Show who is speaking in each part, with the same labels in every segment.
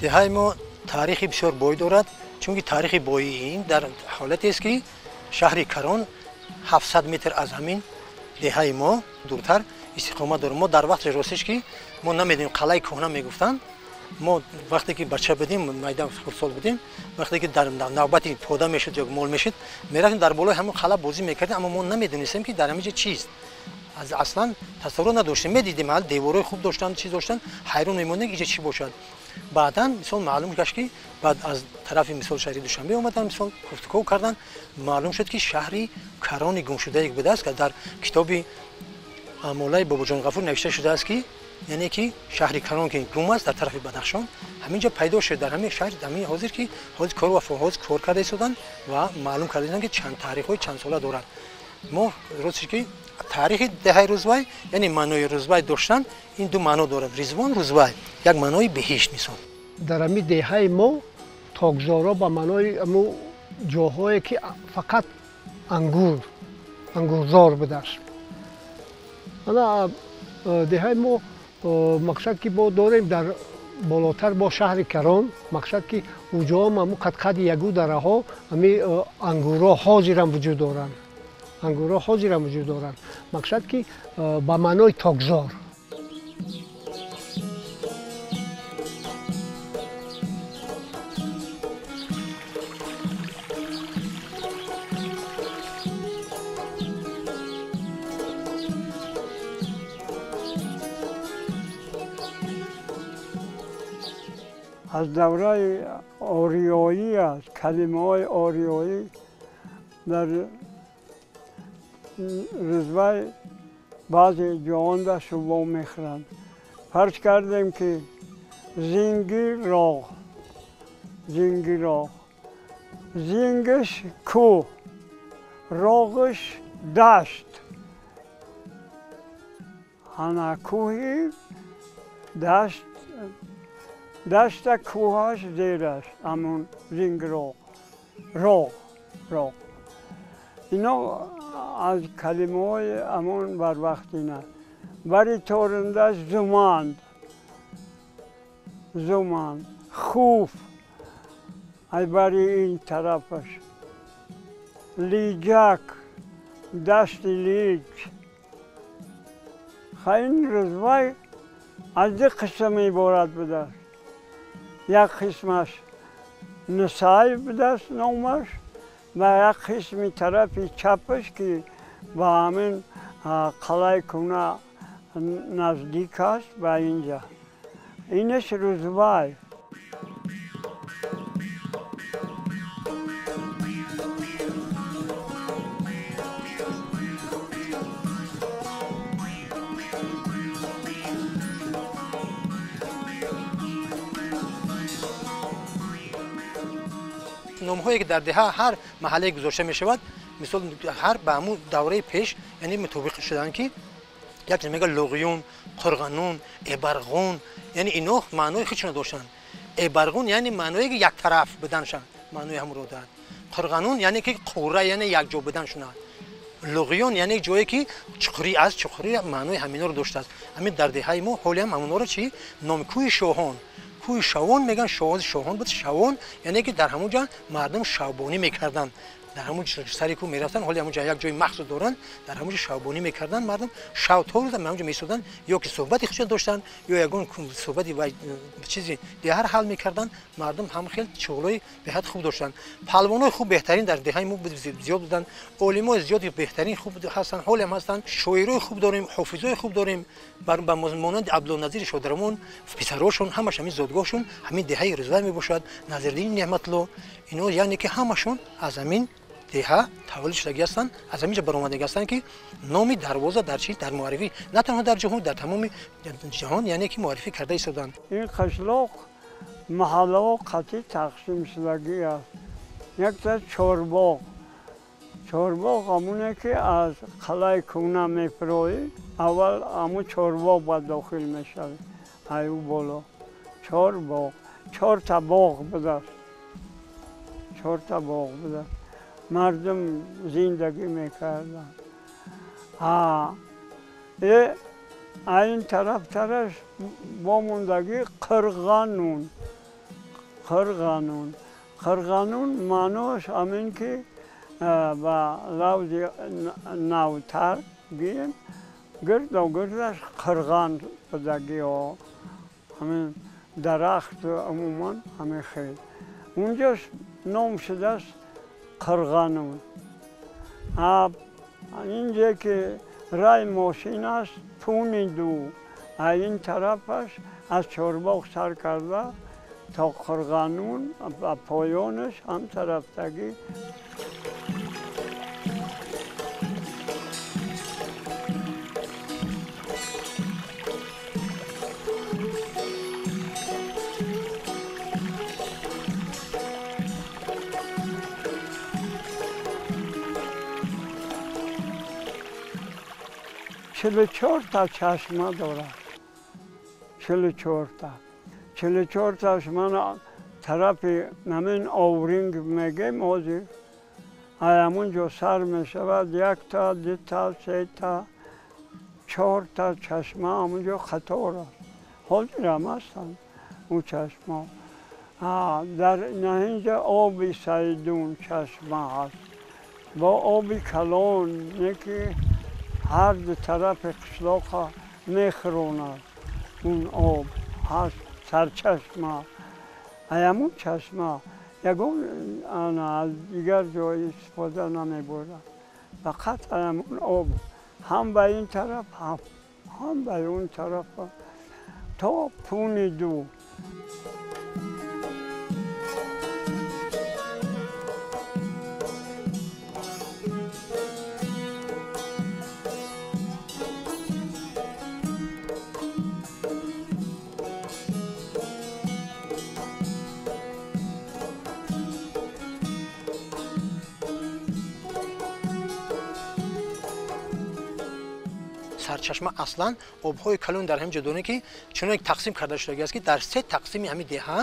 Speaker 1: Деҳаи мо таърихи бисёр бой дорад, чунки таърихи боии ин дар ҳолатест, ки шаҳри Карон 700 метр аз ҳамин деҳаи мо дуртар истиқомат дорад. Мо дар вақти ростиш, ки мо намедонем, қалъаи кӯҳна мегуфтанд. Мо вақте ки бача будем, майда хурдсол будем, вақте ки дар навбати пода мешуд ё мол мешуд, мерафтем дар болои ҳамон қалъа бозӣ мекардем, аммо мо намедонистем, ки дар ҳамин ҷо чист. Аслан тасаввур надоштем. Медидем, ҳал деворҳои хуб доштанд, чиз доштанд, ҳайрон мемондем, ки инҷа чӣ бошад. Баъдан мисол маълум гашт, ки баъд аз тарафи мисол шаҳри Душанбе омадан, мисол гуфтугӯ карданд, маълум шуд, ки шаҳри Карони гумшудае будааст, ки дар китоби Молаи Бобоҷон Ғафур навишта шудааст, ки яъне ки шаҳри Карон, ки гум аст дар тарафи Бадахшон, ҳамин ҷо пайдо шуд, дар ҳамин шаҳр, ҳамин ҳозир, ки ҳозир кор ва ҳозир кор карда истоданд ва маълум карда истоданд, ки чанд таърихҳои чандсола дорад. Мо ростиш, ки таърихи деҳаи Рӯзвай, яъне маънои Рӯзвай доштан, ин ду маъно дорад: Ризвон, Рӯзвай, як маънои беҳишт мисол.
Speaker 2: Дар ҳамин деҳаи мо токзорҳо ба маънои ҳамун ҷоҳое, ки фақат ангур, ангурзор будааст. Ана деҳаи мо, мақсад ки мо дорем дар болотар бо шаҳри Карон, мақсад ки уҷоам ҳамун қадқади ягу дараҳо ҳамин ангурҳо ҳозирам вуҷуд доранд, ангурҳо ҳозирам вуҷуд доранд. Мақсад ки ба маънои токзор.
Speaker 3: Аз давраи ориёӣ аст, калимаҳои ориёӣ дар Рӯзвай баъзе ҷоонда шубо мехӯранд. Фарз кардем, ки зинги роғ, зинги роғ, зингиш кӯҳ, роғиш дашт, ана кӯҳи дашт, дашта кӯҳаш зераш, ҳамун зингроғ, роғ, роғ. Ино аз калимаҳои ҳамон барвақтина. Бари торинда зуманд, зуманд, хуф, ай бари ин тарафаш, лиҷак, дашти лиҷ. Ин Рӯзвай аз ду қисм иборат будааст. Як қисмаш Нисай будааст номаш ва як қисми тарафи чапаш, ки ба ҳамин қалъаи кӯҳна наздик аст, ба инҷа, инаш Рӯзвай.
Speaker 1: Номҳое, ки дар деҳа ҳар маҳаллае гузошта мешавад, мисол ҳар ба ҳамун давраи пеш, яъне мутобиқ шуданд, ки як чиз мега Луғюн, Қурғанун, Эбарғун, яъне ино маънои худшона доштанд. Эбарғун яъне маъное ки яктараф буданшон, маънои ҳамонро дорад. Қурғанун яъне ки қура, яъне якҷо буданшона. Луғюн яъне ҷое ки чуқурӣ аст, чуқурӣ, маънои ҳаминро доштааст. Ҳамин дар деҳаи мо ҳолиам ҳамонҳоро чи номи кӯҳи Шоҳон, кӯҳи Шавон мегӯянд, шоҳон, шоҳон буд, шавон, яъне ки дар ҳамон ҷо мардум шавбонӣ мекарданд, дар ҳамон сари кӯҳ мерафтанд. Ҳоли ҳамон ҷо як ҷои махсус доранд, дар ҳамон ҷо шавбонӣ мекарданд мардум. Шав то рӯз ҳамон ҷо меистоданд, ё ки суҳбати худшон доштанд, ё ягон суҳбати ва чизи диҳар ҳал мекарданд мардум. Ҳам хел шуғлҳои беҳад хуб доштанд. Палвонҳои хуб беҳтарин дар деҳаи мо зиёд буданд, олимои зиёди беҳтарин хуб ҳастанд, ҳолиам ҳастанд. Шоирои хуб дорем, ҳофизои хуб дорем, ба монанди Абдулназири Шодравон, писарошон ҳамаш ҳамин зодгоҳшон ҳамин деҳаи Рӯзвай мебошад. Назирдини Неъматло, ино яъне ки ҳамашон аз ҳамин деҳа таваллуд шудагӣ ҳастанд, аз ҳамин ҷо баромадагӣ ҳастанд, ки номи Дарвоза дар чи дар муаррифӣ на танҳо дар ҷаҳон, дар тамоми ҷаҳон, яъне ки муаррифӣ карда истоданд.
Speaker 3: Ин қишлоқ маҳаллаҳо қатъӣ тақсим шудагӣ аст. Якта Чорбоғ. Чорбоғ ҳамоне ки аз қалаи кӯна мефироӣ, аввал ҳамун Чорбоғ ба дохил мешавӣ. Аю боло. Чорбоғ. Чорта боғ будааст. Чорта боғ будааст. Мардум зиндагӣ мекарданд. Ин тарафтараш бо мондагӣ Қирғанун. Қирғанун. Қирғанун маъноаш ҳамин ки ба лавзи навтар гӯем, гирдогирдаш қирған будагиҳо. Ҳамин дарахт умуман ҳамин хел. Унҷош ном шудааст Қирғанун. Инҷе ки рай мошин аст, Пуни ду. Ин тарафаш аз Чорбоғ сар карда то Қирғанун ва поёнаш ҳам тарафтагӣ. 44 تا چشمه دارد. 44 تا. 44 تاش من طرف همین آورینگ میگیم ҳозир. ҳамонҷо сар мешавад як та, ду та, се та, чор та чашма ҳамонҷо қатор аст. Ҳозир ҳам ҳастанд он чашма. Дар наҳинҷа оби Сайдун чашма ҳаст. Бо оби калон не ки ҳар ду тарафи қишлоқа мехӯронад. Он об ҳаст сарчашма. Ҳамун чашма ягон аз дигар ҷой истифода намебурад. Фақат ҳамун об ҳам ба ин тараф, ҳам ба он тараф то Пуни ду.
Speaker 1: Сарчашма аслан обҳои калон дар ҳамин ҷо дорем, ки чунон тақсим карда шудагӣ аст, ки дар се тақсими ҳамин деҳа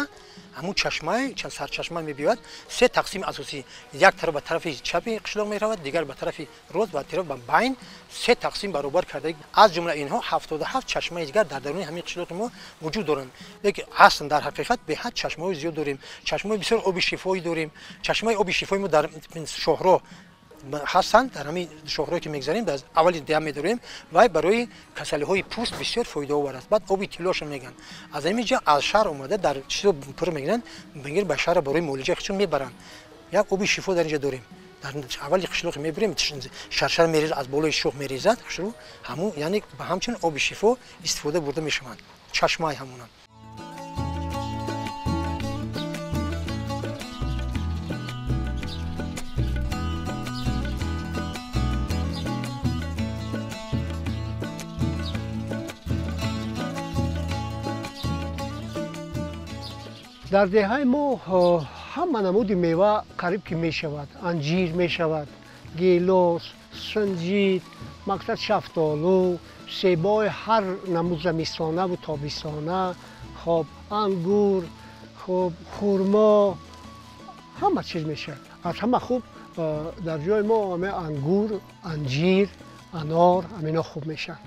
Speaker 1: ҳамун чашмаи сарчашма мебиёяд. Се тақсими асосӣ: як тараф ба тарафи чапи қишлоқ меравад, дигар ба тарафи рост ва тараф ба байн. Се тақсим баробар карда. Аз ҷумла инҳо 77 чашмаи дигар дар даруни ҳамин қишлоқи мо вуҷуд доранд. Лекин ҳастанд, дар ҳақиқат беҳад чашмаҳои зиёд дорем. Чашмаҳои бисёр оби шифоӣ дорем. Чашмаи оби шифои мо дар шоҳроҳ ҳастанд. Дар ҳамин шоҳроҳе ки мегзарем, дар аввали деҳа медорем, вай барои касалиҳои пӯст бисёр фоидаовар аст. Баъд оби тиллоша мегӯянд. Аз ҳамин ҷо аз шаҳр омада дар чизо пур мегиранд, мегир ба шаҳра барои муолиҷаи худшон мебаранд. Як оби шифо дар инҷа дорем. Дар аввали қишлоқе мебирем, шаршар мерезад, аз болои шох мерезад хушрӯ, ҳамун яъне ба ҳамчун оби шифо истифода бурда мешаванд. Чашмаи ҳамонанд.
Speaker 2: Дар деҳаи мо ҳама намуди мева қариб ки мешавад. Анҷир мешавад, гелос, сунҷид, мақсад шафтолу, себои ҳар намуд замистонаву тобистона, хоб ангур, хоб хурмо, ҳама чиз мешавад. Аз ҳама хуб дар ҷои мо ҳама ангур, анҷир, анор, ҳамино хуб мешавад.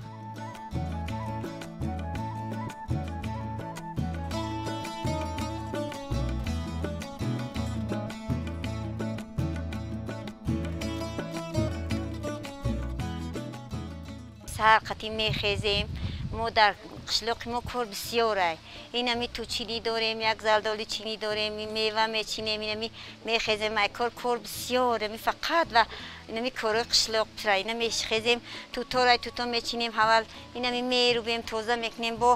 Speaker 4: Саҳар қатӣ мехезем. Мо дар қишлоқи мо кор бисёрай. Инами тучинӣ дорем, як зардоли чинӣ дорем, мева мечинем, инами мехезем, ай кор кор бисёр, ами фақат ва инами корои қишлоқ тра, ина мехезем, туторай туто мечинем, ҳавал инами мерубем, тоза мекунем, бо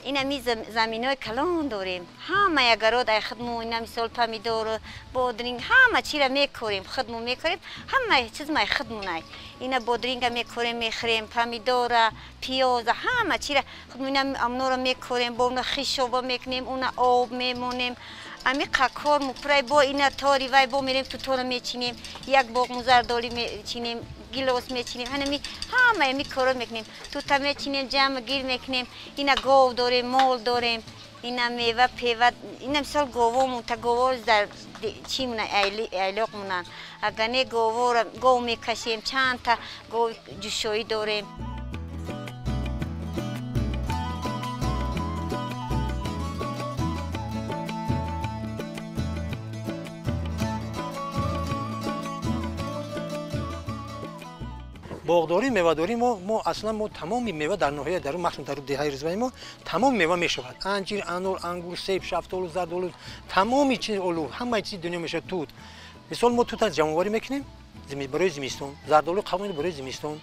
Speaker 4: Инами заминои калон дорем. Ҳама агарод ай худмон, ина мисол помидор, бодринг, ҳама чира мекорем, худмон мекорем, ҳама чиз май худмонай. Ина бодринга мекорем, мехӯрем, помидора, пиёза, ҳама чира худмон ина амнора мекорем, бо уна хишоба мекунем, уна об мемонем. Ами кор мупурай бо ина тори вай бо мерем тутора мечинем, як боғ музардоли мечинем, гилос мечинем, ҳанами ҳама ами коро мекунем. Тута мечинем, ҷамъ гир мекунем, ина гов дорем, мол дорем, ина мева, пева, ина мисол говомон, та гово дар чӣ мона айлоқ монанд. Агар не говора гов мекашем, чандта гов ҷӯшоӣ дорем.
Speaker 1: Боғдорӣ, мевадорӣ мо аслан мо тамоми мева дар ноҳия дар махсус дар деҳаи Рӯзвай мо тамоми мева мешавад. Анҷир, анор, ангур, себ, шафтолу, зардолу, тамоми чиз олу, ҳамаи чизи дунё мешавад. Тут. Мисол мо тута ҷамъоварӣ мекунем барои зимистон, зардолу қабул барои зимистон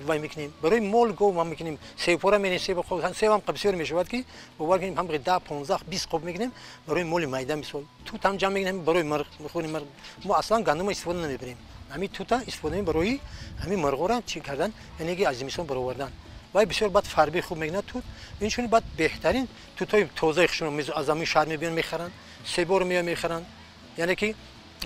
Speaker 1: вай мекунем. Барои мол гов ма мекунем, себпора менем, себ себам бисёр мешавад ки бовар кунем ҳам 10, 15, 20 қоб мекунем барои моли майда мисол. Тут ҳам ҷамъ мекунем барои мирғ, мехӯрем мирғ. Мо аслан гандума истифода намебарем. Ҳамин тута истифода мебарем барои ҳамин мирғора чӣ кардан, яъне ки аз зимистон баровардан. Вай бисёр баъд фарбе хуб мекунад тут. Инчунин баъд беҳтарин тутҳои тозаи хушро аз ҳамин шаҳр мебиён мехаранд, себоро меоянд мехаранд. Яъне ки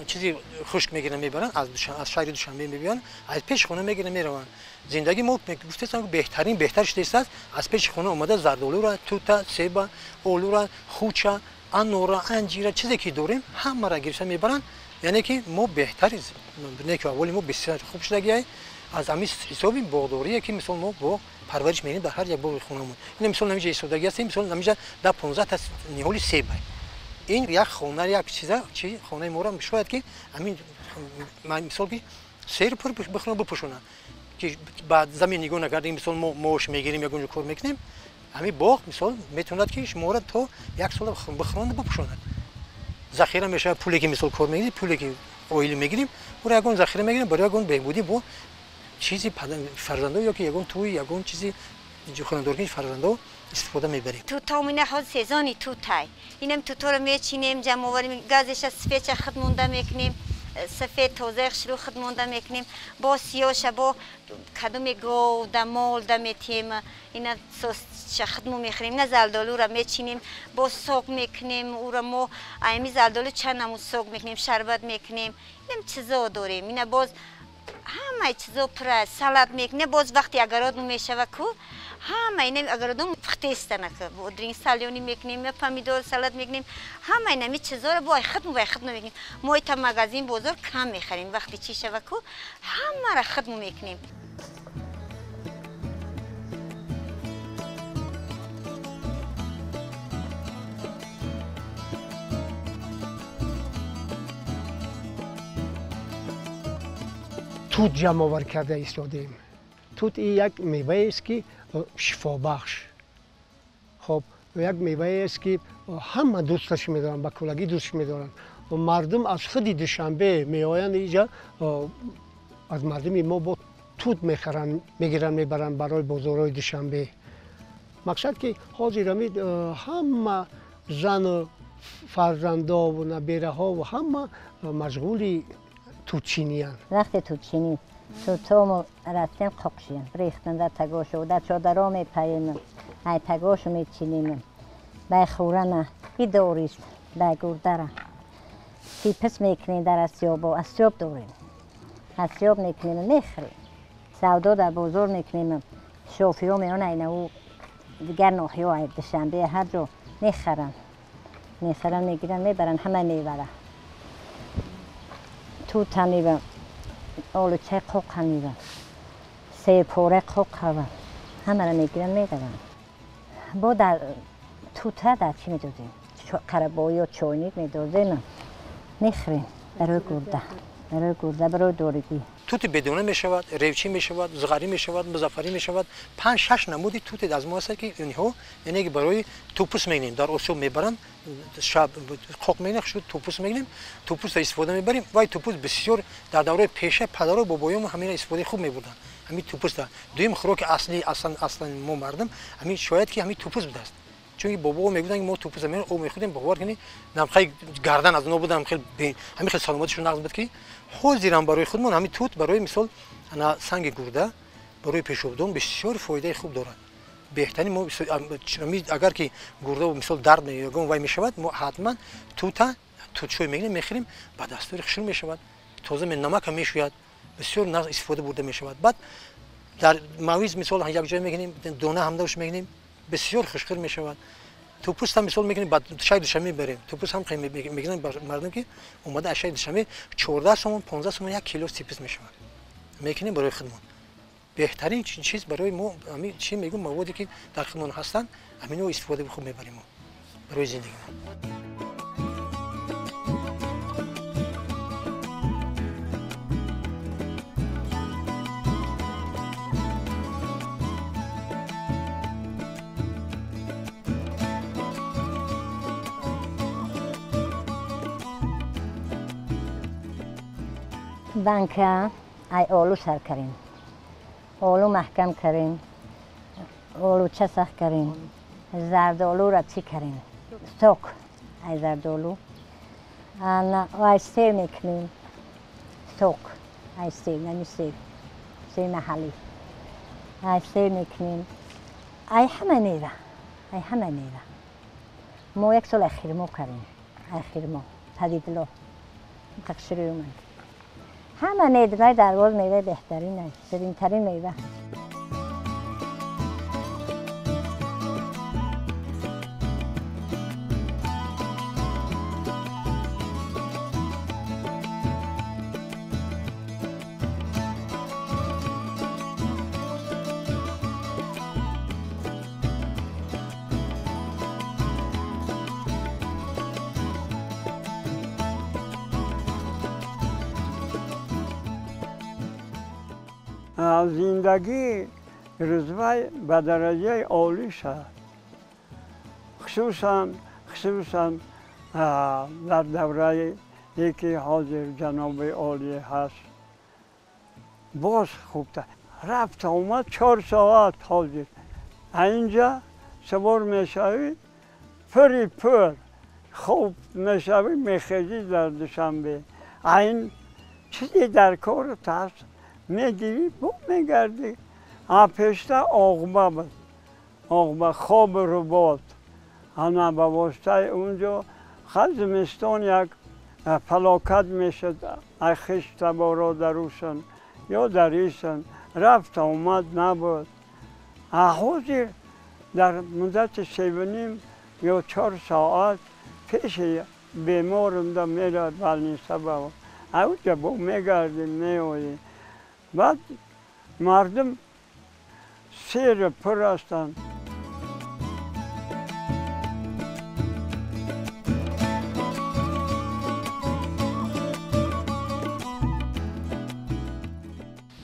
Speaker 1: чизи хушк мегиранд мебаранд, аз шаҳри Душанбе мебиёнд, аз пеши хона мегиранд мераванд. Зиндагии мо гуфтаам беҳтарин беҳтар шудааст аз пеши хона омада зардолура, тута, себа, олура, хуча, анора, анҷира, чизе ки дорем ҳамаро гирифта мебаранд. Яъне ки мо беҳтар не ки аввали мо бисёр хуб шудагиай аз ҳамин ҳисоби боғдорие ки мисол мо бо парвариш мекунем дар ҳар як боғи хонамон. Ин мисол ҳаминҷа истодагӣ ҳастем, мисол ҳаминҷа 10-15 та ниҳоли себ. Ин як хона як чиза чи хонаи моро шояд ки ҳамин мисол ки сер пур бихӯранд бипӯшонанд ки ба замин нигоҳ накардем, мисол мо маош мегирем, ягон ҷо кор мекунем, ҳамин боғ мисол метавонад ки шуморо то як сола бихӯронад бипӯшонад. Захира мешавад пуле ки мисол кор мегирем, пуле ки оила мегирем, ӯро ягон захира мегирем барои ягон беҳбудӣ бо чизи фарзандо ё ки ягон тӯй, ягон чизи хонадоркунии фарзандо истифода мебарем.
Speaker 4: Тутом ина ҳозир сезони тутай. Инам туторо мечинем, ҷамъоварӣ, газеша сфеча худ монда мекунем, сафед тозаи хушрӯ худ монда мекунем, бо сиёша бо кадоме гов да мол да метиҳем, ина сосша худмо мехӯрем, ина зардолура мечинем, бо сок мекунем, ӯро мо ами зардолу чанд намуд сок мекунем, шарбат мекунем, инам чизо дорем, ина боз ҳамаи чизо пур салат мекунем, боз вақти агарод мешава ку ҳама ина агародом пухтаистанака, бодринг салёни мекунем, помидор салат мекунем, ҳама инами чизоро бо худмо бо худмо мекунем. Мо ита магазин бозор кам мехарем, вақти чӣ шава ку ҳамаро худмо мекунем.
Speaker 2: Тут ҷамъоварӣ карда истодаем. Тут ин як меваест ки шифобахш. Хоб, як меваест ки ҳама дӯсташ медоранд, ба куллагӣ дӯстш медоранд. Мардум аз худи Душанбе меоянд инҷа, аз мардуми мо бо тут мехаранд, мегиранд, мебаранд барои бозорҳои Душанбе. Мақсад ки ҳозир ҳамин ҳама зану фарзандову набераҳову ҳама машғули тутчиниянд.
Speaker 5: Вақте тутчинӣ тутомо рафтем қоқшиям, рехтан дар тагошу, дар чодаро мепаем, ай тагошу мечинем, бай хӯрана, и дорист, бай гурдара. Сипас мекунем дар асёбо, асёб дорем. Асёб мекунем, мехӯрем. Савдо дар бозор мекунем, шофиҳо меоянд айна ӯ дигар ноҳияҳо, ай Душанбе, ҳар ҷо мехаранд. Мехаранд, мегиранд, мебаранд, ҳама мебаранд. Тута мебарам, олучаи қоқа мебарам, себпораи қоқа ҳамаро мегиранд, мераванд. Бо дар тута дар чӣ медозем? Қарабоё чойник медозем, мехӯрем барои гурда, барои гурда, барои доригӣ.
Speaker 1: Тути бедона мешавад, ревчӣ мешавад, зғарӣ мешавад, музаффарӣ мешавад. 5-6 намуди тути аз мо ҳастанд ки инҳо яъне ки барои тупус мегирем, дар осиё мебаранд, шаб қоқ мегирем, хушу тупус мегирем, тупусро истифода мебарем. Вай тупус бисёр дар давраи пеша падару бобоён ҳаминро истифодаи хуб мебурданд. Ҳамин тупусда дуюм хӯроки аслӣ аслан мо мардум ҳамин шояд ки ҳамин тупус будааст. Чунки бобо мегуфтанд ки мо тупуса меорем, об мехӯрдем, бовар кунед, намхаи гардан аз онҳо будам, ҳамин хел саломатишон нағз буд ки ҳозирам барои худмон ҳамин тут барои мисол ана санги гурда барои пешобдон бисёр фоидаи хуб дорад. Беҳтарин мо агар ки гурда мисол дард ягон вай мешавад, мо ҳатман тута тутшой мегирем, мехӯрем, ба дастури хушрӯ мешавад, тоза намака мешӯяд, бисёр нағз истифода бурда мешавад. Баъд дар мавиз мисол якҷоя мегирем, дона ҳамдавш мегирем, бисёр хушхӯр мешавад. Тупуст ҳам мисол мекунем, ба шаҳри Душанбе мебарем. Тупуст ҳам мегиранд мардум ки омада аз шаҳри Душанбе 14 сомон, 15 сомон як кило типус мешавад. Мекунем барои худмон. Беҳтарин чиз барои мо ҳамин чи мегӯм, маводе ки дар худмон ҳастанд, ҳаминҳо истифода хуб мебарем мо барои зиндагимон.
Speaker 5: Банка ай олу сар кардем, олу маҳкам кардем, олуча сах кардем, зардолура чӣ кардем, сок ай зардолу, ай сер мекунем, сок ай сер, нами сер, сер маҳаллӣ, ай сер мекунем, ай ҳама мева, ай ҳама мева. Мо як сол ай хирмо кардем, ай хирмо, падидло, тақшири омад. Ҳама меваи дарвоз меваи беҳтарин аст, ширинтарин мева.
Speaker 3: Зиндагии Рӯзвай ба дараҷаи олӣ шуд. Хусусан дар даврае ки ҳозир ҷаноби олӣ ҳаст, боз хубтар. Рафта омад 4 соат ҳозир. Инҷа савор мешавӣ, пури пур хуб мешавӣ, мехезӣ дар Душанбе. Ин чизе дар корат ҳаст, мегирӣ, бо мегардӣ. Пешта оғба буд, оғба хоб рубот. Ана ба воситаи унҷо хал зимистон як фалокат мешуд, ай хиш таборо дарушан ё дарисан, рафта омад набуд. Ҳозир дар муддати 3.5 ё 4 соат пеши беморумда мерад балниса ба ауҷа бо мегардӣ, меоӣ. Баъд мардум сер пур ҳастанд.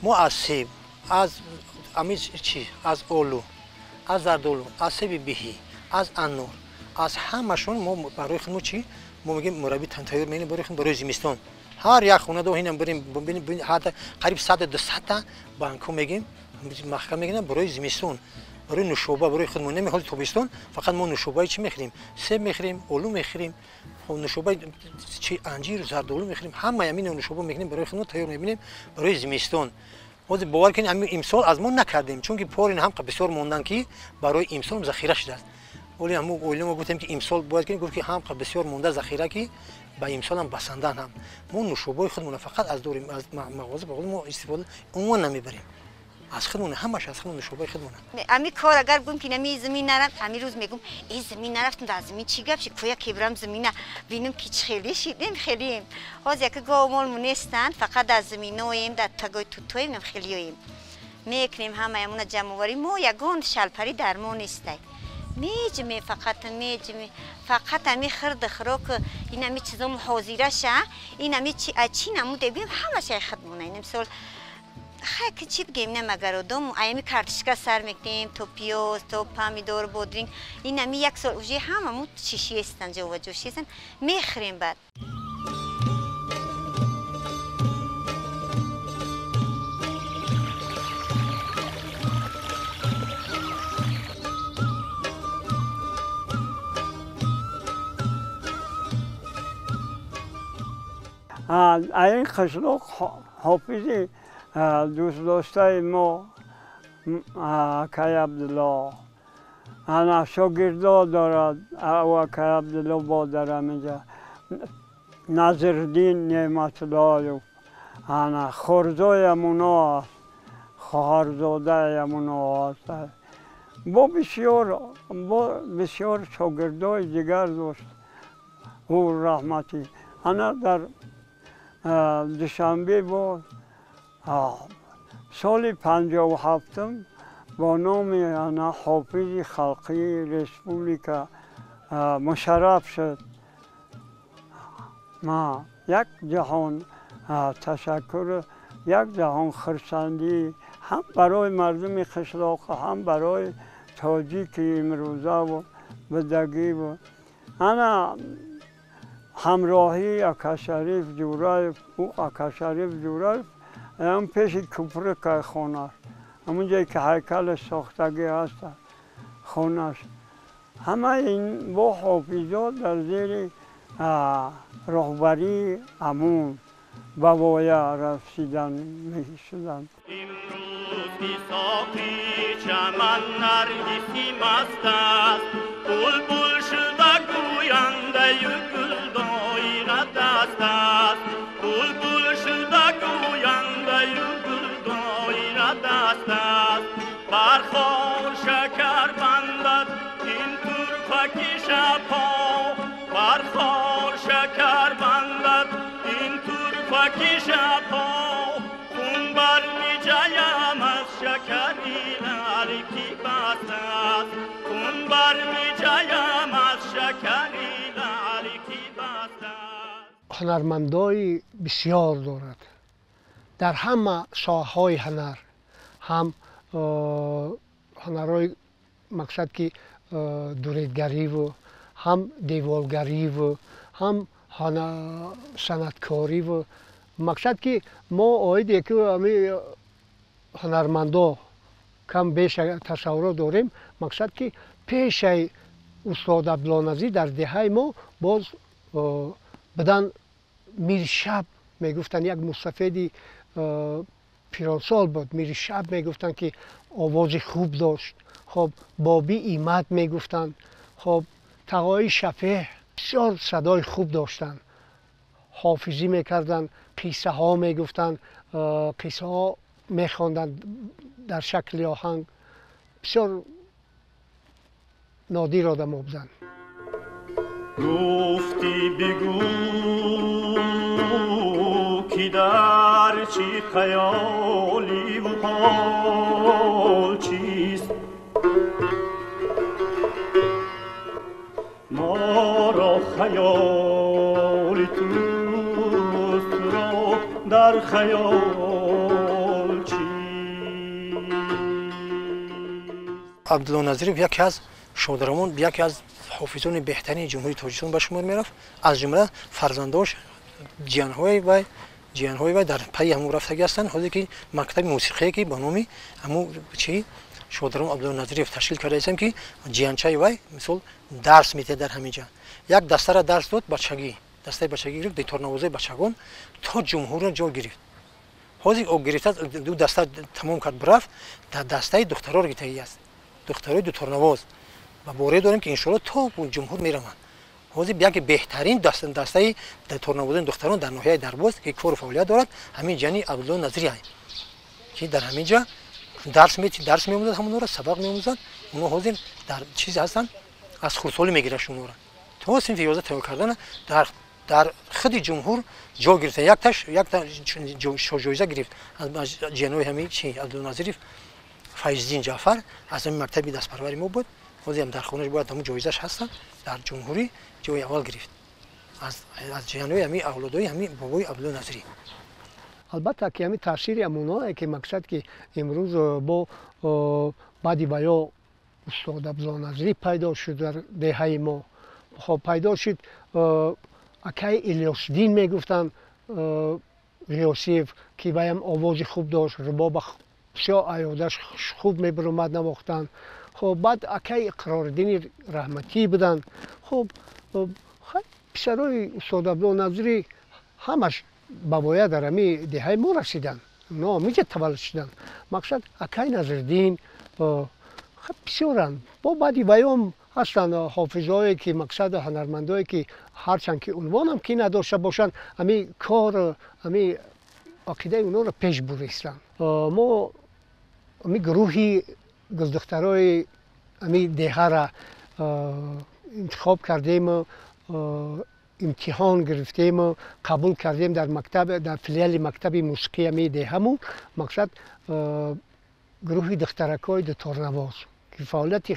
Speaker 1: Мо аз себ, аз чи, аз олу, аз зардолу, аз себи биҳӣ, аз анор, аз ҳамашон мо барои худмо чи мо мегӯем мурабби тайёр мекунем барои худ барои зимистон. Ҳар як хона до ҳинам барем, ҳатто қариб 100-200 та банкҳо мегӯем маҳкам мекунем барои зимистон, барои нушоба, барои худмон. Намехоҳем тобистон фақат мо нушобаи чӣ мехӯрем? Себ мехӯрем, олу мехӯрем, нушобаи чи анҷир, зардолу мехӯрем. Ҳамаи ҳамин нушоба мекунем барои худмон, тайёр мебинем барои зимистон. Ҳозир бовар кунед, ҳамин имсол аз мо накардем, чунки порин ҳам бисёр мондан ки барои имсол захира шудааст. Вале ҳамон оила мо гуфтем ки имсол бояд кунем, гуфт ки ҳам бисёр монда захира ки ба имсол ҳам басандан ҳам. Мо нушобаи худмон фақат аз дорем, аз мағоза ба мо истифода умуман намебарем. Аз худмон, ҳамаш аз худмон, нушобаи худмон.
Speaker 4: Ами кор агар гум ки нами замин нарафт, ами рӯз мегум, эй замин нарафтам, дар замин чӣ гап шид, кӯя кебрам замина бинам ки чӣ хеле шидем, хелеем. Ҳозир яке гов мол нестанд, фақат дар заминоем, дар тагои тутоем, нам хелиёем. Мекунем ҳамаямона ҷамъоварӣ, мо ягон шалпарӣ дар мо нестай. Меҷме, фақат меҷме, фақат ами хирд хӯрок, ин ами чизом ҳозираша, ин ами чи намуде бим, ҳамаша хидмона. Ин мисол хай ки чӣ бигем, на магар одам аями картошка сар мекунем, то пиёз, то помидор, бодринг, ин ами як сол уже ҳамаму чишиестан, ҷоваҷошиестан, мехӯрем баъд.
Speaker 3: Ин қишлоқ ҳофизи дӯстдоштаи мо акай Абдулло ана шогирдо дорад. Акай Абдулло бо дар ҳаминҷа Назирдин Неъматуллоев ана хорзои амуно аст, хоҳарзодаи амуно аст. Бо бисёр шогирдои дигар дошт ӯ раҳматӣ. Ана дар Душанбе бо соли 57 бо номи ана ҳофизи халқии республика мушарраф шуд. Ма як ҷаҳон ташаккур, як ҷаҳон хурсандӣ ҳам барои мардуми қишлоқ, ҳам барои тоҷики имрӯзаву будагиву ана ҳамроҳии Акашариф Ҷураев. Ӯ Акашариф Ҷураев ам пеши куприкай хонаш, ҳамон ҷое ки ҳайкали сохтагӣ ҳаст хонаш. Ҳамаи ин бо ҳофизо дар зери роҳбарии амун ба воя расидан мешуданд.
Speaker 6: Имрӯз бисоқи чаман наргиси маст аст, булбул шуда гӯяндаю гул доира даст аст, булбул шуда гӯяндаю гул доира даст аст. Бар хор шакар бандад ин турфаки шабҳо, бар хор шакар бандад ин турфаки шабҳо, хун бар миҷаям аз шакари лаъли ки баст аст, хун бар миҷаям аз шакари лаъли ки баст аст.
Speaker 2: Ҳунармандои бисёр дорад дар ҳама соҳаҳои ҳунар, ҳам ҳунарҳои мақсад ки дуредгариву ҳам деволгариву ҳам санъаткориву мақсад ки мо оиде ки ҳами ҳунармандо кам беш тасаввурот дорем. Мақсад ки пешаи устод Абдулло Назир дар деҳаи мо боз будан Миршаб мегуфтанд, як мустафеди пиронсол буд, Миршаб мегуфтанд ки овози хуб дошт. Хоб Боби Имад мегуфтанд, хоб Тағои Шафеҳ бисёр садои хуб доштанд, ҳофизӣ мекарданд, қиссаҳо мегуфтанд, қиссаҳо мехонданд дар шакли оҳанг. Бисёр нодир одамо буданд.
Speaker 6: Гуфтӣ бигӯ ки дар чӣ хаёливу ҳол чист, моро хаёли туст, туро дар хаёл чист.
Speaker 1: Абдулло Назиров яке аз шодравон, яке аз ҳофизони беҳтарини Ҷумҳурии Тоҷикистон ба шумор мерафт. Аз ҷумла фарзандош ҷиянҳои вай дар пайи ҳамун рафтагӣ ҳастанд. Ҳозир ки мактаби мусиқие ки ба номи ҳамун чи шодравон Абдулло Назиров ташкил кардаистем, ки ҷиянчаи вай мисол дарс медиҳад дар ҳамин ҷа. Як дастара дарс дод бачагӣ, дастаи бачагӣ гирифт, деторнавозаи бачагон то ҷумҳурро ҷо гирифт. Ҳозир о гирифта ду даста тамом кард, бирафт дар дастаи духтароро гирифтагӣ аст, духтарои дуторнавоз. Ва боре дорем ки иншоалло то ҷумҳур мераванд. Ҳозир яке беҳтарин дастаи торнавозони духтарон дар ноҳияи Дарбоз ки кору фаъолият дорад, ҳамин ҷани Абдулло Назирӣ, ки дар ҳамин ҷа дарс меомӯзад, ҳамонро сабақ меомӯзад. Онҳо ҳозир дар чиз ҳастанд, аз хурдсолӣ мегирад шуморо то синфи 11 тайёр кардана дар худи ҷумҳур ҷо гирифта. Якта ҷоиза гирифт аз ҷанои ҳамин чи Абдулло Назиров Файздин Ҷаъфар аз ҳамин мактаби дастпарвари мо буд. Ҳозир ҳам дар хонаш бояд ҳамун ҷоизаш ҳастанд, дар ҷумҳурӣ ҷои аввал гирифт аз ҷанои ҳамин авлодои ҳамин бобои Абдулло Назирӣ.
Speaker 2: Албатта ки ҳамин таъсири ҳамонҳое ки мақсад ки имрӯз бо баъди ваё устод Абдулло Назирӣ пайдо шуд дар деҳаи мо. Хоб пайдо шуд акаи Илёсдин мегуфтанд Ғиёсиев, ки ваям овози хуб дошт, рубоба бисёр аёдаш хуб мебаромад навохтан. Хоб баъд акаи Иқрориддини Раҳматӣ буданд. Хоб писарои устод Абдулло Назирӣ ҳамаш ба воя дар ҳами деҳаи мо расиданд, онҳо ҳаминҷа таваллуд шуданд. Мақсад акай Назриддин бисёранд. Бо баъди ваём ҳастанд ҳофизое ки мақсад ҳунармандое ки ҳарчанд ки унвонам ки надошта бошанд, ҳами кор ҳами ақидаи онҳоро пеш буристанд. Мо ҳами гурӯҳи гулдухтарои ҳами деҳара интихоб кардему, имтиҳон гирифтему, қабул кардем дар мактаб, дар филиали мактаби мусиқии ҳами деҳаму. Мақсад гурӯҳи духтаракҳои дуторнавоз ки фаъолияти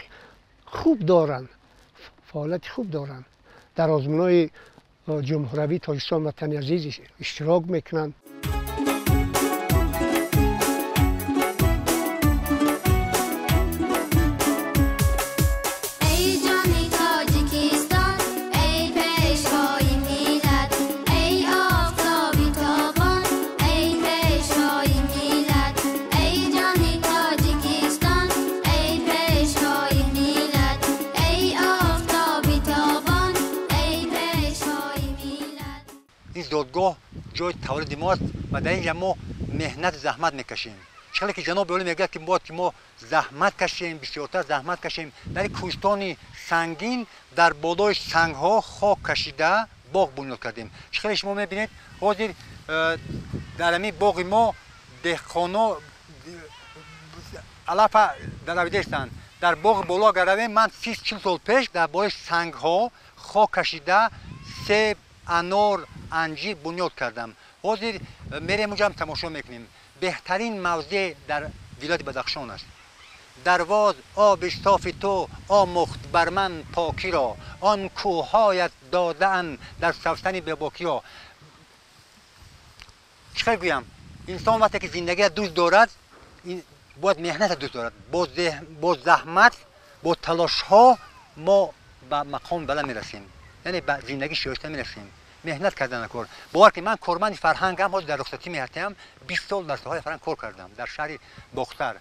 Speaker 2: хуб доранд, фаъолияти хуб доранд, дар озмунҳои ҷумҳуравии Тоҷикистон ватани азиз иштирок мекунанд.
Speaker 1: Зодгоҳ ҷои таваллуди мо аст ва дар инҷа мо меҳнату заҳмат мекашем. Чӣ ки ҷаноби олӣ мегӯяд ки бояд ки мо заҳмат кашем, бисёртар заҳмат кашем. Дар кӯҳистони сангин дар болои сангҳо хок кашида боғ бунёд кардем. Чӣ хеле шумо мебинед, ҳозир дар ҳамин боғи мо деҳқоно алафа даравидаистанд. Дар боғи боло агар равем, ман 30-40 сол пеш дар болои сангҳо хок кашида себ, анор, анҷир бунёд кардам. Ҳозир мерем онҷам тамошо мекунем. Беҳтарин мавзеъ дар вилояти Бадахшон аст. Дарвоз оби софи ту омӯхт бар ман покиро, он кӯҳҳоят додаанд дар савсани бебокиро. Чӣ хел гӯям, инсон вақте ки зиндагиро дӯст дорад, бояд меҳнатро дӯст дорад. Бо заҳмат, бо талошҳо мо ба мақоми баланд мерасем, яъне ба зиндагии шоиста мерасем. Меҳнат кардан кор. Бовар кунед, ман корманди фарҳангам, ҳозир дар рухсатӣ меҳатам, 20 сол дар соҳаи фарҳанг кор кардам дар шаҳри Бохтар.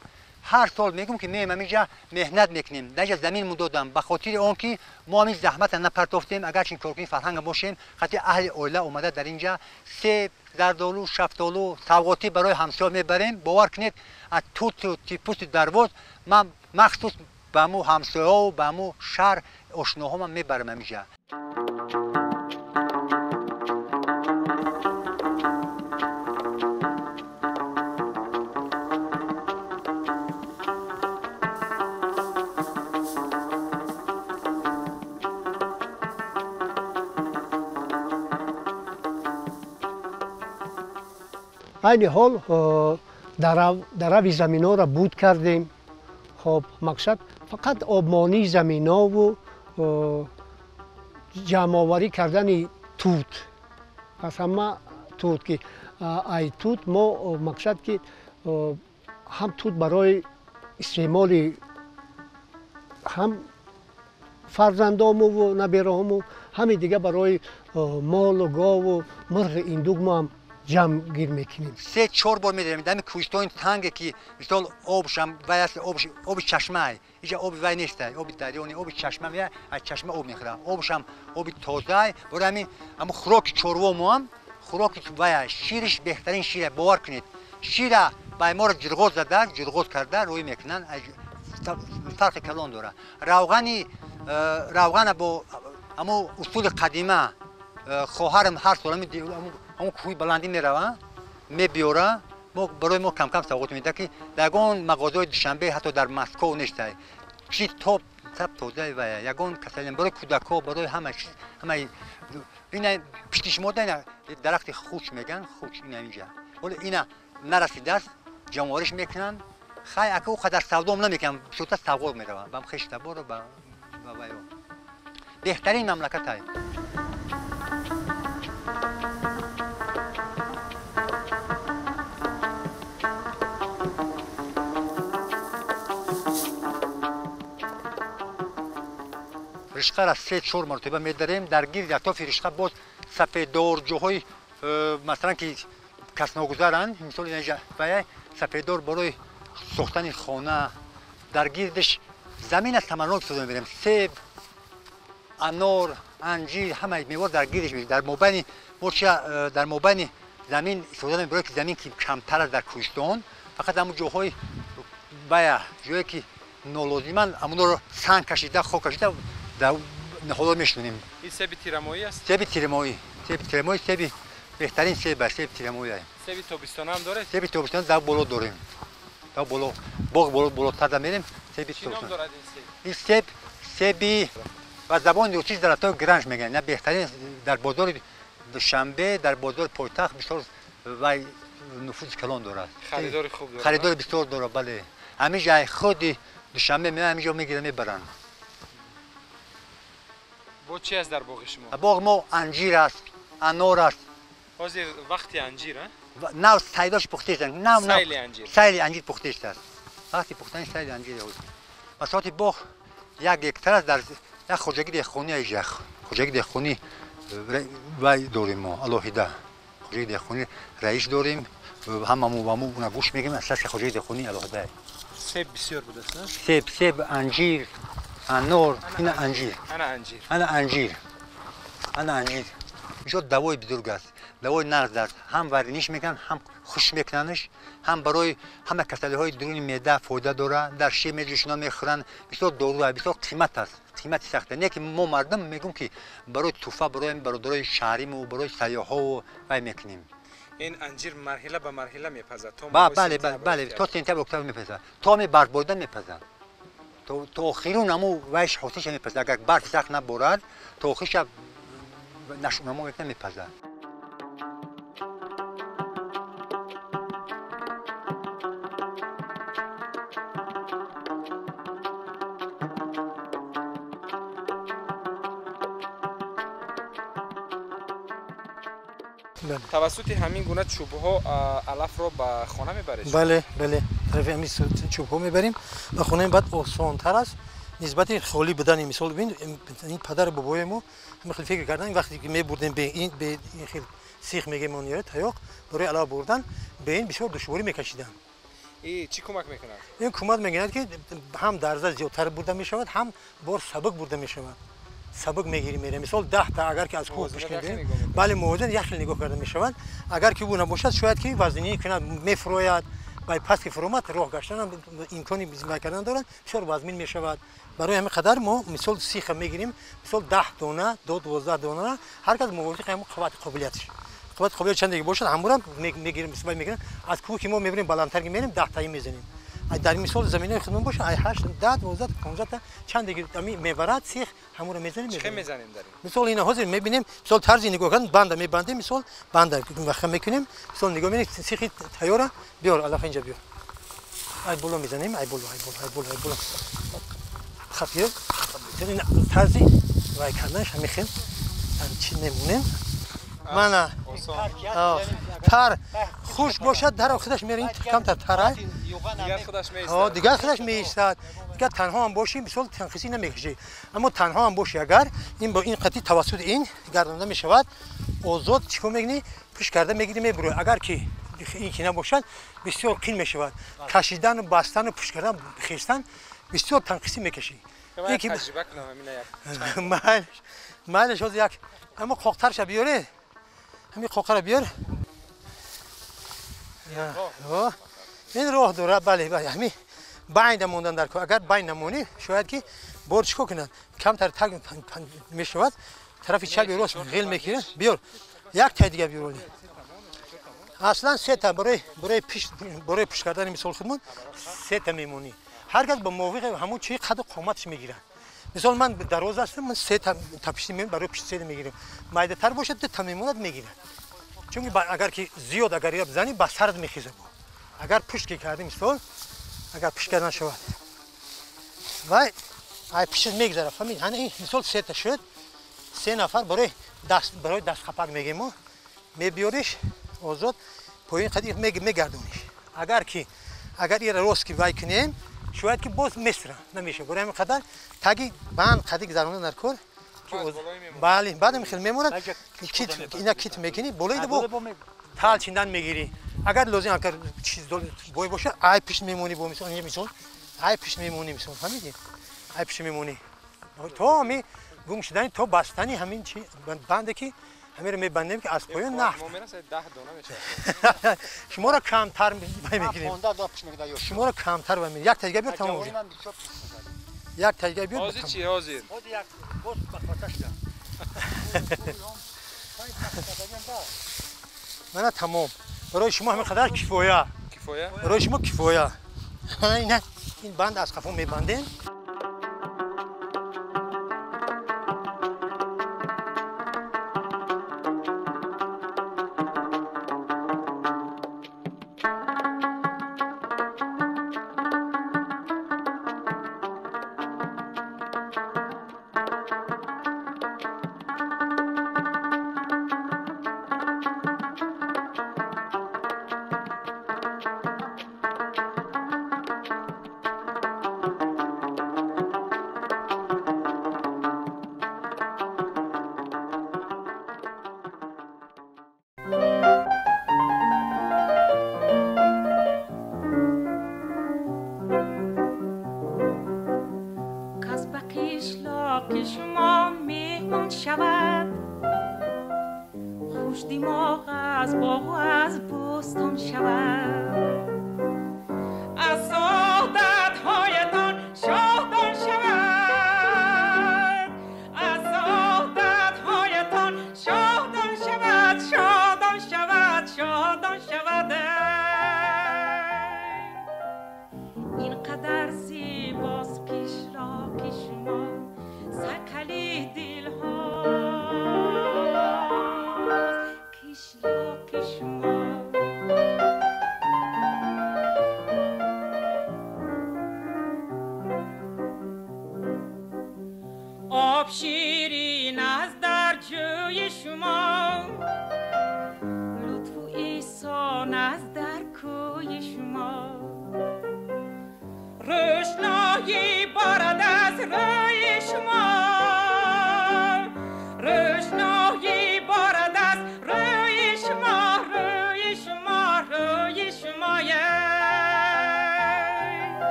Speaker 1: Ҳар сол мегӯм ки меем ҳаминҷа меҳнат мекунем, дар инҷа замин мудодам, ба хотири он ки мо ҳамин заҳматро напартофтем. Агарчи коркуни фарҳанг бошем, хати аҳли оила омада дар инҷа себ, зардолу, шафтолу, савғотӣ барои ҳамсоя мебарем. Бовар кунед, аз туту типусти Дарвоз ман махсус ба ҳамун ҳамсояҳо, ба ҳамун шаҳр ошноҳо ман мебарам ҳаминҷа.
Speaker 2: Айни ҳол дарави заминҳоро буд кардем. Хоб, мақсад фақат обмонии заминҳову ҷамъоварӣ кардани тут. Пас ҳама тут ки ай тут мо мақсад ки ҳам тут барои истеъмоли ҳам фарзандомуву набераҳому, ҳами дига барои молу гову мурғи индуг мо ҳам ҷамъгир мекунем.
Speaker 1: 3-4 бор медарем дар кӯҳистони танге ки мисол обшам вай аст, оби чашмаи, инҷа оби вай нест, оби дарё не, оби чашма меяд, аз чашма об мехӯрад. Обшам оби тозаи. Барои ҳамин ҳамун хӯроки чорво мо ҳам хӯроки вай, шириш беҳтарин шира, бовар кунед. Шира ба моро ҷирғоз зада, ҷирғоз карда рӯй мекунанд, фарқи калон дорад. Равғана бо ҳамун усули қадима хоҳарам ҳар сол ҳамун кӯҳи баландӣ мерава, мебиёра, барои мо камкам савғот медиҳад ки дар ягон мағозаҳои Душанбе, ҳатто дар Москов нестай. Чизи топ тап тозаи вая, ягон касалӣ барои кӯдакҳо, барои ҳама чиз, ҳамаи ина пишти шумо ина дарахти хуч меган, хуч ина инҷа. Ҳоло ина нарасидааст, ҷамъовариш мекунанд. Хай ака ӯ қадар савдом намекунам, бисёртар савғот мераванд ба хештабору ба ваё. Беҳтарин мамлакат ай. Ришқаро 3-4 маротиба медарем. Дар гирди атрофи ришқа боз сафеддор ҷоҳои масалан ки касногузаранд, мисол инҷа вая сафеддор барои сохтани хона, дар гирдиш замин аз самарнок истифода мебарем. Себ, анор, анҷир, ҳамаи мева дар гирдиш мешавад. Дар мобайни мо чия дар мобайни
Speaker 7: Замин истифода мебарем ки замин ки камтар аст дар кӯҳистон, фақат ҳамон ҷоҳои бая ҷое ки нолозиманд ҳамонро санг кашида, хок кашида дар ниҳолҳо мешунем.
Speaker 8: Ин себи тирамоҳӣ аст?
Speaker 7: Себи тирамоҳӣ. Себи тирамоҳӣ себи беҳтарин себ аст, себи тирамоҳӣ аст.
Speaker 8: Себи тобистона ҳам доред?
Speaker 7: Себи тобистона дар боло дорем. Дар боло, боғ боло болотар мерем, себи
Speaker 8: тобистона. Чӣ ном дорад ин себ?
Speaker 7: Ин себ себи ба забони русӣ золотой гранж мегӯянд. На беҳтарин дар бозори Душанбе, дар бозори пойтахт бисёр вай нуфузи калон дорад.
Speaker 8: Харидори хуб дорад.
Speaker 7: Харидори бисёр дорад, бале. Ҳамин ҷай худи Душанбе меоянд, ҳамин ҷо мегиранд, мебаранд.
Speaker 8: Бо чӣ аст дар боғи шумо?
Speaker 7: Боғи мо анҷир аст, анор аст.
Speaker 8: Ҳозир вақти анҷир, а?
Speaker 7: Нав сайдош пухта аст. Нав нав.
Speaker 8: Сайли анҷир.
Speaker 7: Сайли анҷир пухта аст. Вақти пухтани сайли анҷир аст. Масоҳати боғ 1 гектар аст, дар як хоҷагии деҳқонӣ аст. Хоҷагии деҳқонӣ вай дорем мо алоҳида. Хоҷагии деҳқонӣ раис дорем, ҳамамо ба мо уна гӯш мегирем, асаси хоҷагии деҳқонӣ алоҳида.
Speaker 8: Себ бисёр будааст, на?
Speaker 7: Себ, себ, анҷир, анор, ина анҷир.
Speaker 8: Ана анҷир.
Speaker 7: Ана анҷир. Ана анҷир. Бисёр давои бузург аст, давои нағз аст. Ҳам вариниш мекунанд, ҳам хуш мекунандш, ҳам барои ҳама касалиҳои дуруни меъда фоида дорад. Дар шир меҷӯшона мехӯранд. Бисёр дору аст, бисёр қимат аст, қимати сахт аст. Не ки мо мардум мегӯм ки барои туҳфа, барои бародарои шаҳриму барои сайёҳҳо вай мекунем.
Speaker 8: Ин анҷир марҳила ба марҳила мепазад.
Speaker 7: Бале, бале, то сентябр октябр мепазад, то ҳами барф боридан мепазад, то охирун ҳаму вайш ҳосилша мепазад. Агар барф сахт наборад, то охирша нашунамо мекунад, мепазад.
Speaker 8: Тавассути ҳамин гуна чӯбҳо алафро ба хона мебаред?
Speaker 1: Бале, бале, тарафи ҳамин чӯбҳо мебарем ба хона, баъд осонтар аст нисбати холӣ будани. Мисол бибин, ин падару бобои мо ҳамин хел фикр кардан, вақте ки мебурдем бе ин, бе ин хел сих мегем он ёра таёқ барои алаф бурдан, бе ин бисёр душворӣ мекашиданд.
Speaker 8: И чӣ кӯмак мекунад?
Speaker 1: Ин кӯмак мекунад ки ҳам дарза зиёдтар бурда мешавад, ҳам бор сабук бурда мешавад. Сабук мегирим мерем. Мисол 10 та агар ки аз кӯҳ пушт кунем, бале, мувозин як хел нигоҳ карда мешавад. Агар ки ӯ набошад, шояд ки вазнинӣ кунад, мефурояд, бай пас ки фуромад, роҳ гаштан имкони зиндагӣ кардан дорад, бисёр вазмин мешавад. Барои ҳамин қадар мо мисол сиха мегирим, мисол 10 дона, 12 дона, ҳар кас мувофиқи ҳамон қуввати қобилияташ. Қуввати қобилият чандеги бошад, ҳамонро мегирим, мисол мегирем. Аз кӯҳ ки мо мебарем баландтар ки мерем, 10 таи мезанем. Дар мисол заминаи худмон бошад, ай 8, 10, 12, 15 та чандеги мебарад сих, ҳамонро мезанем.
Speaker 8: Чӣ мезанем дар ин?
Speaker 1: Мисол ина ҳозир мебинем, мисол тарзи нигоҳ кардан, банда мебандем, мисол банда ваха мекунем, мисол нигоҳ менем, сихи тайёра, биёр, алаф инҷа биёр. Ай боло мезанем, ай боло, ай боло, ай боло, ай боло. Хап биёр. Ин тарзи вай карданаш ҳамин хел чӣ мемонем. Мана тар хуш бошад, дар худаш мерин камтар тарай. Дигар худаш меистад. Дигар танҳо ҳам бошӣ, мисол танқисӣ намекашӣ. Аммо танҳо ҳам бошӣ, агар ин бо ин қатъи тавассути ин гардонда мешавад, озод чӣ кор мекунӣ? Пушт карда мегирӣ, мебурӣ. Агар ки ин ки набошад, бисёр қин мешавад. Кашидану бастану пушт кардан, хестан бисёр танқисӣ мекашӣ.
Speaker 8: Таҷриба кунам ҳамина як.
Speaker 1: Майлаш, майлаш, ҳозир як аммо қоқтарша биёре. Ҳамин қоқаро биёр. Ин роҳ дорад, бале, бале, ҳамин байнда мондан дар кор. Агар байн намонӣ, шояд ки бор чӣ кор кунад? Камтар таг мешавад, тарафи чапи рост ғел мекунад. Биёр, як тай дига биёр. Аслан се та барои барои пишт, барои пушт кардани мисол худмон се та мемонӣ. Ҳар кас ба мувофиқи ҳамон чӣ қаду қоматаш мегирад. Мисол ман дароз ҳастам, ман се та пишти мемонам, барои пишт се та мегирам. Майдатар бошад, ду та мемонад, мегирад. Чунки агар ки зиёд агар ира бизанӣ, ба сарат мехезад. Агар пушт ки кардӣ, мисол, агар пушт кардан шавад, вай ай пиштат мегзарад. Фаҳмид? Ҳана ин мисол се та шуд, се нафар барои даст, барои дастқапак мегем мо, мебиёриш озод поён қади мегардониш. Агар ки агар ира рост ки вай кунем, шояд ки боз месра намешавад. Барои ҳамин қадар таги банд қади гузаронда дар кор. Бале, баъдам хел мемонад. Кит ина кит мекунӣ, болои бо тал чиндан мегирӣ. Агар лозим, агар чиз бой бошад, ай пишт мемонӣ бо мисол, ин мисол, ай пишт мемонӣ мисол, фаҳмидӣ? Ай пишт мемонӣ. То ҳамин гум шудани, то бастани ҳамин чи банде ки Ҳаминро мебандем ки аз поён нафт.
Speaker 8: Мо мерасад 10 дона мешавад.
Speaker 1: Шуморо камтар мегирем. Шуморо камтар мегирем. Як таҷриба биёр тамом. Як таҷриба биёр.
Speaker 8: Ҳозир чӣ ҳозир?
Speaker 7: Ҳозир як боз бахвата шуда.
Speaker 1: Мана тамом. Барои шумо ҳамин қадар кифоя.
Speaker 8: Кифоя?
Speaker 1: Барои шумо кифоя. Ин банд аз қафо мебандем.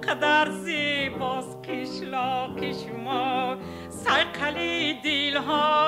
Speaker 9: قدر زیباست قشلاق شما، صیقل دلهاست.